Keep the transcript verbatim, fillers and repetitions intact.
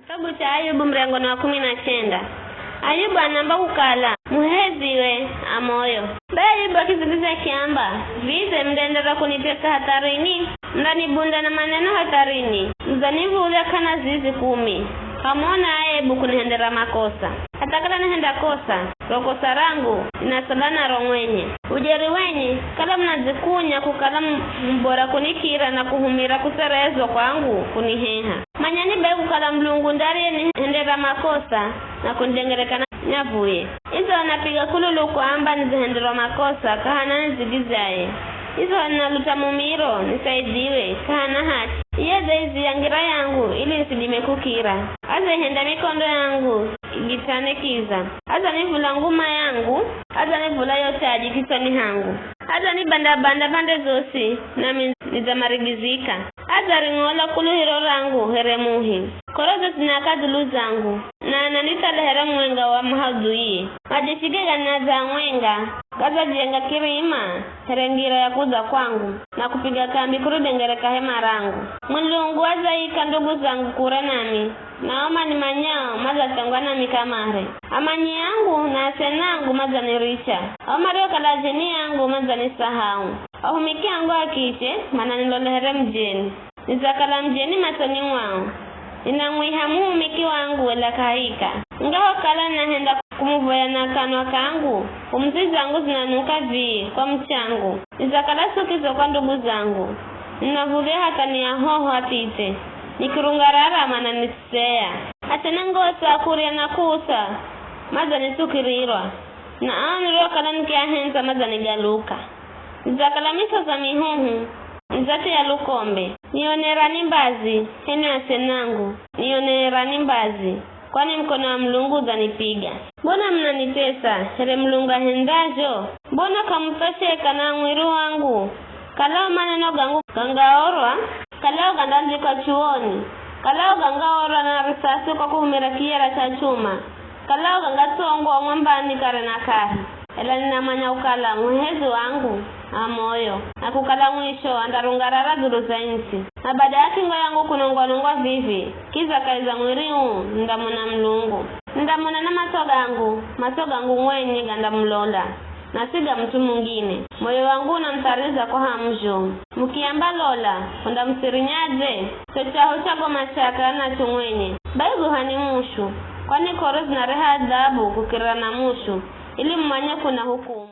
Kitabu cha Ayubu, muryango ni wa kumi na chenda. Ayubu anaamba kukala, muheziwe a moyo. Bai Ayubu akidzigidzya akiamba, vidze mundaenderera kunitesa hatha rini? Mundanibunda na maneno hatha rini? Mudzaniv̱udhya k'ana zizi kumi. K'amuona aibu kunihendera makosa. Hatha kala nahenda kosa, ro kosa rangu ninasala naro mwenye. Ujeri wenye, kala munadzikunya kukala mu- mubora kunikira na kuhumira kuserezwa kwangu kuniheha. Manyani bai kukala Mulungu ndariyenihendera makosa na kunidengereka na nyavuye. Izo anapiga kululu kwamba nidzihenderwa makosa, k'ahana nidzigidzyaye. Izo analuta mumiro, nisaidziwe, k'ahana hachi. Iye adzaiziya ngira yangu, ili nisidime kukira. Adzaihenda mikondo yangu igitane kiza. Adzanivula nguma yangu, adzanivula yo taji kisoni hangu. Adzanibanda-banda pande zosi, nami nidzamarigizika. Adzaring'ola kuluhiro rangu here muhi. Koro zosi zinaka dzulu zangu, na ananithala here mwenga wa mahadhuie. Majeshi ge ganadza mwenga, gadzajenga kirima here ngira ya kudza kwangu, na kupiga kambi kuridengereka hema rangu. Mulungu adzaika ndugu zangu kure nami, na o manimanyao madzathengwa nami kamare. Amanyi angu na asena angu madzaniricha, ao mariokala ajeni angu madzanisahau. Ahumiki angu a kiche mananilola here mujeni. Nidzakala mujeni matsoni mwao. Ninamwiha muhumiki wangu ela k'ahika. Ingahokala ninahenda kumuvoya na kanwa kangu, p'umzi zangu zinanuka vii kwa muchangu. Nidzakala sukizo kwa ndugu zangu. Ninav̱uv̱ya hatha ni ahoho athithe. Nikirungarara mananiseya. Asena ngosa kurya na kusa madzanisukirirwa. Na ao niriokala nikiahendza madzanigaluka. Nidzakala misoza mihuhu, nidzathia lukombe. Nionerani mbazi, h'enwi asenangu, nionerani mbazi, kwani mukono wa Mulungu udzanipiga. Mbona munanitesa, here Mulungu ahendzazho? Mbona k'amuthosheka na mwiri wangu? Kala o maneno gangu gangaorwa, kala o gandandzikwa chuoni, kala o gangaorwa na risasi kwa kuhumira kiyera cha chuma, kala o gangatsongwa mwambani kare na kare. Ela ninamanya kukala muhezi wangu a moyo, na kukala mwisho andarungarara dzulu za ntsi. Na bada ya kingo yangu kunongwa-nongwa vivi, kiza kahi za mwiri uu nindamona Mulungu. Nindamona na matso gangu, matso gangu mwenye gandamulola, na si ga mut'u mungine. Moyo wangu unamuthariza kwa hamu zhomu. Mukiamba, "Lola, hundamusirinyadze?" Cho chaho cha go machaka anacho mwenye. Bai vuhani mushu, kwani koro zinareha adhabu kukirira na mushu, ili mumanye kuna hukumu.